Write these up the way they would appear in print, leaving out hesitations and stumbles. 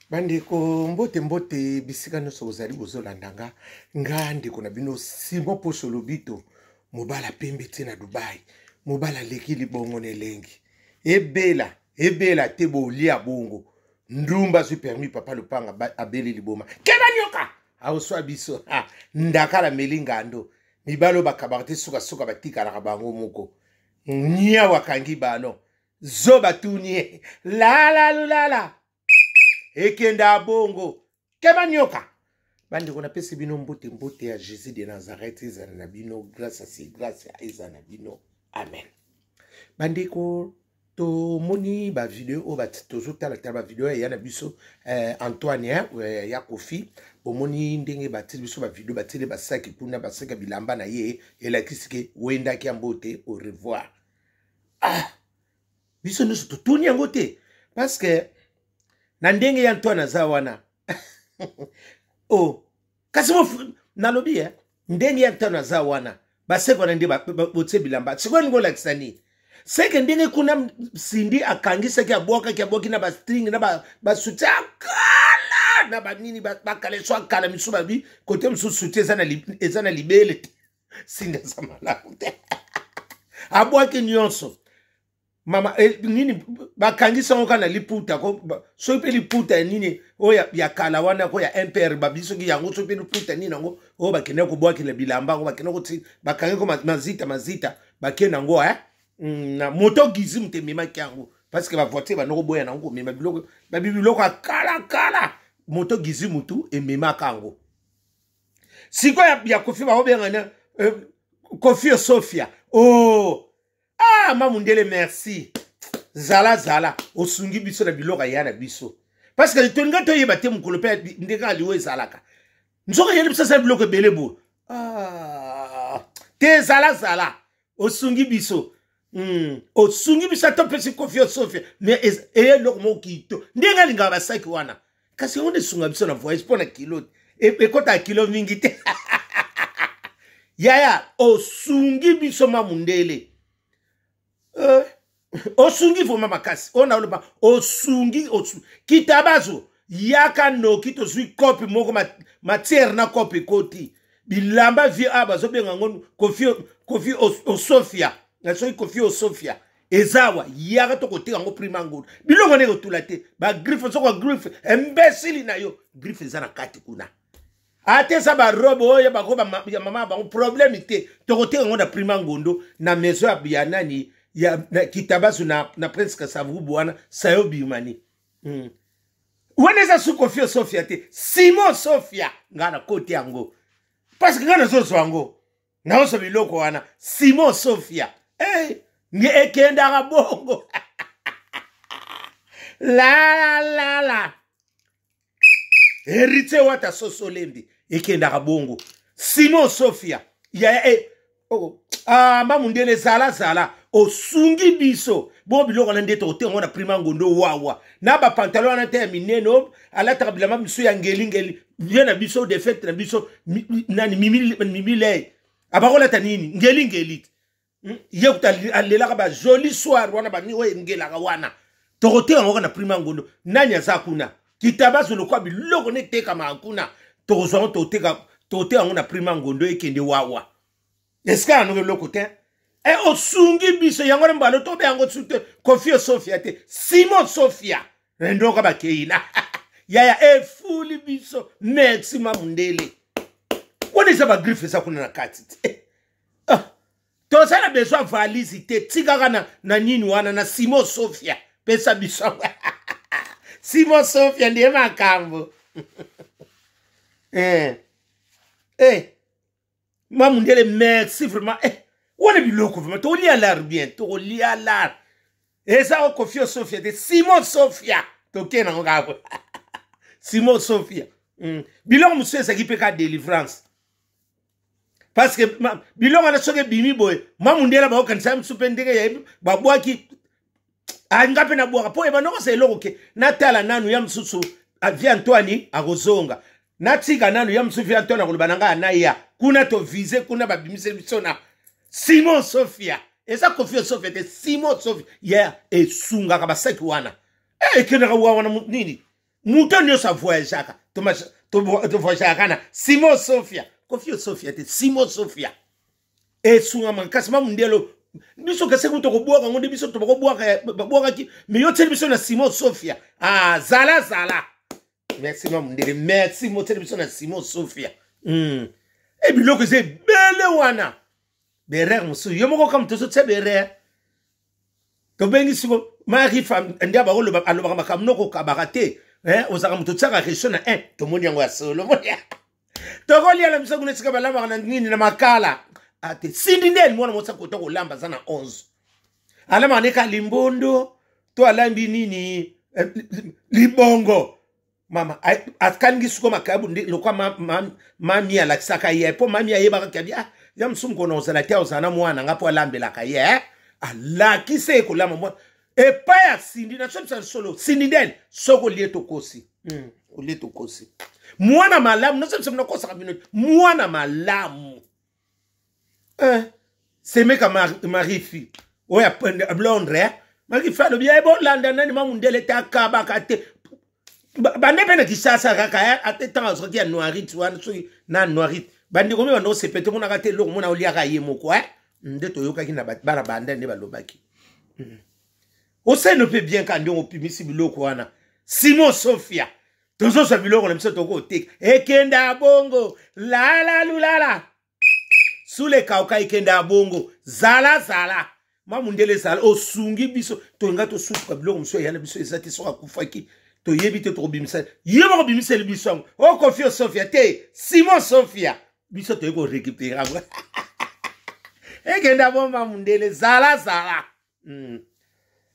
Bandeko, mbote mbote bisika nyonso bozali bozolanda nga. Nga ndeko na bino Simon Poso Lobito, mobala pembe ti na Dubai, mobala aleki libongo na elengi. Ebela ebela te bolia bongo. Ndumba azwi permis papa lopanga abeli liboma. Keba nyoka aoswa biso. Ha, ndakala meli ngando. Mibali oyo bakabaka te sukasuka batikalaka bango moko. Niawu akangi ballon. Zoba tuni ye. Lala lulala. Ekenda bongo. Keba nyoka. Bandeko napesi bino mbote mbote ya Jésus de Nazareth ezala na bino grâce à grâce ezala na bino. Amen. Bandeko tomoni ba video oyo tozotalatala ba video ya na biso Antoine ya Kofi. Bomoni ndenge batili biso ba video, batili basaki kuna, basaki ya bilamba na ye elakisi ke wendaki ya mbote au revoir. Ah, biso nyonso totuni yango te parce que na ndenge ya Antoine aza wana oh, kasi nalobi ndenge ya Antoine aza wana baseko wana nde botie bilamba sikoyo elingi olakisa nini? Seke ndenge kuna Cindy akangisaki abwakaki abwaki na bastring na basoutien akala na banini bakaleso akala misu babi kote mosusu soutien eza na libele te. Cindy aza malamu te, abwaki nyonso mama nini bakangisi yango kaka na liputa ko soki mpe liputa ya nini oyo ya kala wana ko ya MPR babi soki yango soki mpe liputa nini yango oyo bakende kobwakela bilamba yango bakende koti bakangi ko mazita mazita bakende yango na moto gizi moto ememaki yango parce que bavoiture banda koboya nango komema biloko babi biloko ya kala kala moto gizi motu ememaka yango. Sikoyo ya Kofi bakobenga na Kofi Sofia. Oh ah mamundele merci zala zala osungi biso na biloko ya na biso parce que tolinga toyeba te mokolo mpe ndenge aliwo ezalaka nzoka yeli biso asala biloko ebele bo ah, te zala zala osungi biso osungi biso ata opesi Kofi Osofia mais eye eloko moko kito ndenge alingaka basaki wana kasi yango nde esunga biso na voyage mpo na kilo ekɔtaka kilo mingi te. Yaya osungi biso ma mundele osungi vraiment makasi oyo naoloba osungi kitabazo yaka noki tozwi kope moko matière na kope ekoti bilamba vie awa bazobenga yango Kofi Osofia na soki Kofi Osofia eza awa yaka tokoteka yango prima ngulu biloko ndenge otula te bagriffe soko griffe imbécile na yo griffe eza na kati kuna ate eza barobe oyo bango ya mama bango problème te tokoteka yango na prima ngondo na maison ya nani ya kitabazu na Prince Kasavubu wana sayo bimani wana eza su Kofi Osofia te Simon Sofia ngai nakoti yango parce que ngai nazozwa yango naozwa biloko wana Simon Sofia hey, ekendaka bongo la la la Héritier Wata sosolembi ekendaka bongo Simon Sofia ya oh. Ah, mamundele zala zala osungi biso bo biloko wana nde tokotenga ngo na prima ngondo wawa na bapantalon wana te ya minene alataka bilamba misu ya ngelingeli ye na biso defete na biso nani mimi lei abakolata nini ngelingeli ye kuta alelaka ba joli soir wana bani oyo engelaka wana tokotenga ngo na prima ngondo nani aza kuna kitabazo lokwa biloko ne etekamaka kuna tokozwa ngo toteka toteka yango na prima ngondo ekende wawa esika yango eloko te osungi biso yango na mbalo tobe yango su te Kofi Osofia te Simon Sofia ndoka bakei na yaya efuli biso merci ma mundele wana eza bagriffe eza kuna na kati te toza na besoin valise te tikaka na nini wana na Simon Sofia pesa biso Simon Sofia ndiye makambo mamundele merci vraiment wana biloko vraiment tokolia lar bien tokolia lar eza Kofi Osofia te Simon Sofia tokei nango kaka Simon Sofia biloko mosusu ezalaki mpe ka délivrance parce que biloko wana soki ebimi boye mamundele baokanisa mosusu mpe ndenge yayebi babwaki nga mpe nabwaka mpo ebanda kosa eloko ke natala nanu ya mosusu vie Antoine akozonga natika nanu ya mosusu vie Antoine akoloba na ngai anaya kuna tovise kuna babimiseli biso na Simon Sofia eza Kofi Sofia te Simon Sofia ya esungaka basaki wana ekendaka wa wana nini. Moto nyonso avoyageaka, tovoyageaka na Simon Sofia, Kofi Sofia te, Simon Sofia esungama. Kasi ma mundelo biso kasi kuta kobwaka yango nde biso tobakobwaka, babwakaki me yo tieli biso na Simon Sofia. Ah, zala zala, merci ma mundele, merci. Motieli biso na Simon Sofia. E biloko eza ebele wana, berere mosusu yo moko kama tozotia berere. Tobengi siko Marifa nde bakoloba, alobaka makambo nokokabaka te. Ozalaka moto otiaka question na 1, tomoni yango ya solo. Tokolia na biso kuna esika balambaka na nini, na makala ate sindi nde mwana mwasi akota kolamba, aza na 11, alambaka neka limbondo to alambi nini, libongo. Mama akalingi siko makayabu lokwa mami alakisaka ye, mpo mami ayebaka kabi, ah, ya mosusu mokolo ozala te, ozala na mwana nga mpo alambelaka ye, eh? Alakisa ye kolamba mwana epai ya Sindi. Nasobisa solo, Sindi ndene soki olie tokosi, olie tokosi. Mwana malamu, nasobisa, nakosaka bino, mwana malamu, eh. Semeka Marifi oyo ya Londres, eh? Marifi alobi ye bolanda nani, mamundele te, akabaka te. Bande mpe na Kisasa kaka, eh? Ate ntango azwaki ya Noirite wana, soki na Noirite, bandeko mpe bando osepe te, omonaka te eloko mona oliaka ye moko, eh? Nde toyokaki na bana banda nde balobaki. Oseno mpe bien ka ndenge opimisi biloko wana. Simon Sofia, tozozwa biloko na biso, tokoteka, ekenda bongo lala lulala sule kauka, ekenda bongo zala zala. Ma mundele ezala osungi biso, tolinga tosutuka biloko mosusu eya na biso eza te. Soki akufaki, toyebi te, tokobimisa ye moko, bimiseli biso yango. Okofi Sofia te, Simon Sofia, biso toyei korécupérer yango, ekenda bo. Ma mundele zala zala.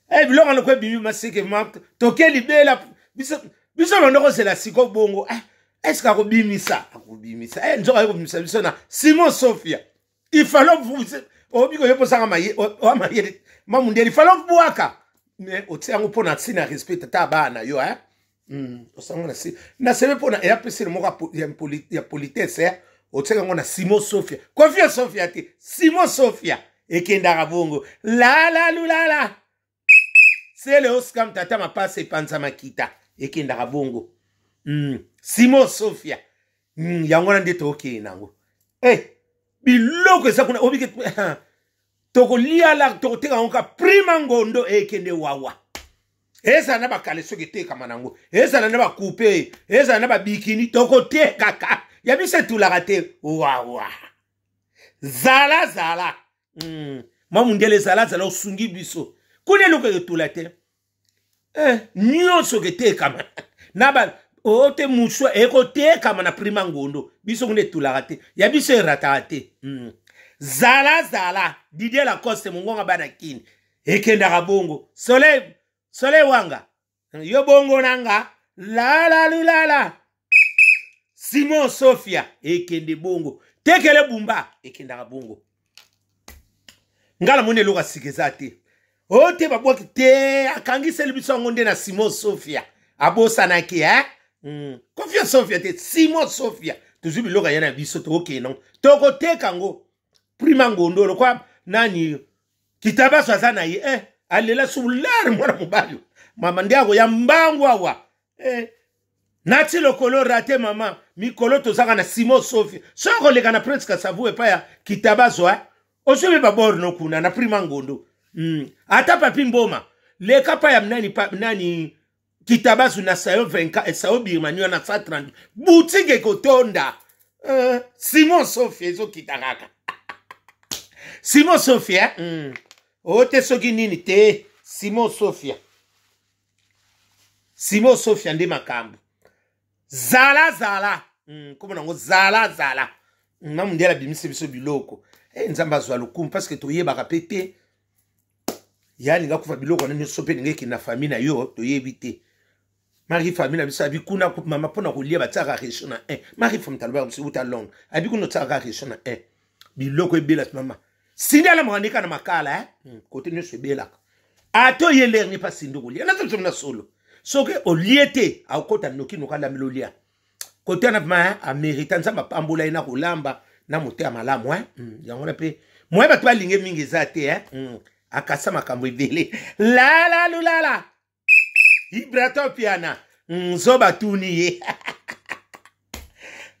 Eh, biloko wana ko ebimi maseke ma toke libela. Biso biso bando kozela siko bongo, eh, est-ce akobimisa? Akobimisa, eh, nzoka aye kobimisa biso na Simon Sofia. Il fallait obi koyeposaka mayele, mamundele, il fallait bwaka mais otia yango mpo na ntina respect tata bana na yo, eh? Osango na si na sebe mpo na eya peseli moko ya politesse, eh? Otiaka yango na Simon Sofia, Kofi Sofia te, Simon Sofia, ekendaka bongo lala lulala sele oskam tata mapasa epanza makita, ekendaka bongo. Simon Sofia, yango wana nde tookende nango. Hey, biloko eza kuna, obike tokoliala, tokoteka yango ka prima ngondo, ekende wawa. Ezala na bakale soki etekama nango, ezala na bakupe, ezala na babikini, tokotekaka ya biso etulaka te. Wawa zala zala. Mwa mundele zala zala, osungi biso kuna, eloko eketula te, eh, nyonso eketekama na ba o te muswa ekotekama na prima ngondo. Biso kuna etulaka te, ya biso erataka te. Zala zala, Didier Lacoste, mongonga bana kini, ekendaka bongo. Soleil soleil wanga yo bongo nanga lala lulala. Simon Sofia, ekende bongo. Tekele bumba, ekendaka bongo. Nga namoni eloko ya sika eza te. Oyo te babwaki te, akangiseli biso yango nde na Simon Sofia. Abosanaki, eh? Kofia Sofia te, Simon Sofia. Tozwi biloko ya na biso, tokokende yango, tokoteka yango prima ngondo lokwa nani kitabaso aza na ye, eh? Alela sulare mwana mobali, mama nde akoya mbangu awa, eh. Nati lokolo rate mama mikolo tozaka na Simon Sofia. Soki okoleka na Prince Kasavu epai ya Kitabazo, eh? Ozwi mpe baborno kuna na prima ngondo. Ata papi mboma leka pa ya nani, pa, nani Kitabazu na sayo 24, sayo Birmanie wana 130 boutique ekotonda. Simon Sofia ezokita kaka Simon Sofia. Oyo te soki nini te, Simon Sofia, Simon Sofia nde makambo. Zala zala, kombo nango zala zala. Na mondele abimisi biso biloko, eh, Nzambe azwa lokumu, parce que toyebaka mpe te ya alinga kufa. Biloko wana nyonso mpe elinga ekende na famille na yo, toyebi te. Marie famille na biso abi kuna mama mpona kolia batiaka réchaud na 1. Marie femme talobaka biso uta Londres, abi kuna otiaka réchaud na 1, biloko ebela. Mama Sindi alamaka ndeka na makala, eh? Kote nyonso ebelaka, ata oye lere ni mpa Sindi kolia nazo na solo. Soki olie te, akokota noki noki alambeli olia kote wana. Ma amerita, Nzambe apambola ye na kolamba na motema malamu, eh? Yango wana mpe moye bato balinge mingi eza te, eh? Akasa makambo ebele lala lulala ibrato piana. Zoba tuni ye.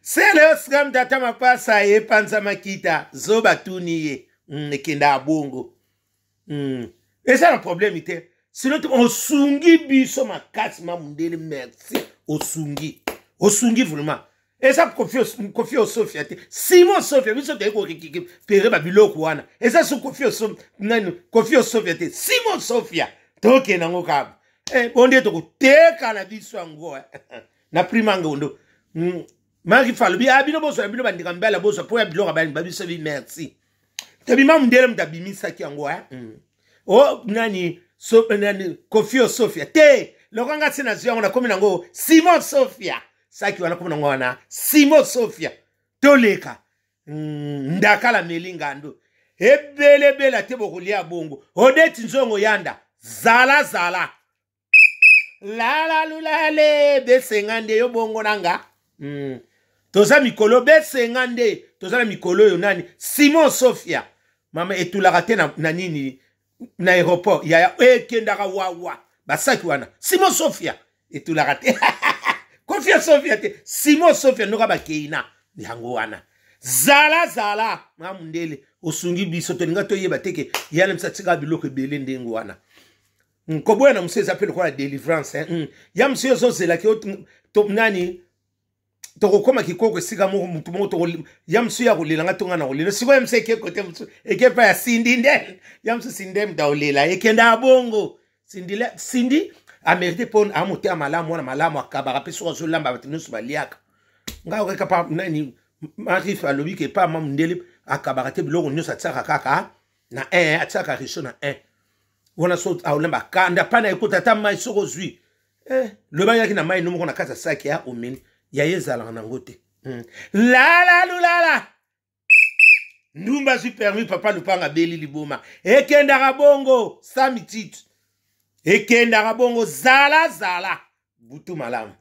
Sele oscam tata mapasa epanza makita zoba tuni ye. Ekenda bongo. Eza na problème te. Sinon osungi biso makasi ma mundele merci osungi. Osungi vraiment. Eza Kofi Osofia te. Simon Sofia biso toyei korécupérer ba biloko wana. Eza so Kofi Osofia nani Kofi Osofia te. Simon Sofia tokende yango kaka. Bonde tokoteka na biso yango na prima ngondo. Marie Falobi ah bino bozwa bino bandika mbala bozwa po ya biloko ba biso bi merci. Tobima mundele mutu abimisaki yango O nani so nani Kofi Osofia te lokola nga se nazwi yango nakomi nango Simon Sofia. Saki wana komi nango wana Simon Sofia. Toleka ndakala meli ngando ebelebela te bokolia bongo. Odeti nzongo yanda zala zala lala lulale besenga nde yo bongo nanga. Toza mikolo besenga nde toza na mikolo oyo nani Simon Sofia mama etulaka te na nini na aéroport yaya ekendaka wawa basaki wana Simon Sofia etulaka te. Kofia Sofia te Simon Sofia ndoka bakeina yango wana zala zala ma mundele osungi biso tolinga toyeba te ke yana misa tika biloko ebele ndenge wana. Koboya na mosu eza mpe lokola délivrance ya mosu ozozelaki nani tokokoma kikoko esika moko mutu moko ya mosu ya kolela nga tonga na kolela sikoyo ya mosu eke kote mosu eke pa ya sindi nde ya mosu sindi mutu akolela ekenda bongo sindi amérite mpo amoteya malamu wana malamu akabaka mpe soki azolamba bato nyonso baliaka ngai okeka pa nani Marif alobi ke pa ma mundele akabaka te biloko nyonso atiaka kaka na 1 atiaka richo na 1 wana so aolamba kanda pana ekota ata mai soko ozwi loba yaki na mai no moko na kati ya saki ya omeli ya ye ezalaka nango te. Lala lulala ndumba azwi permis papa lupanga abeli liboma ekendaka bongo sami titu ekendaka bongo zala zala butu malamu.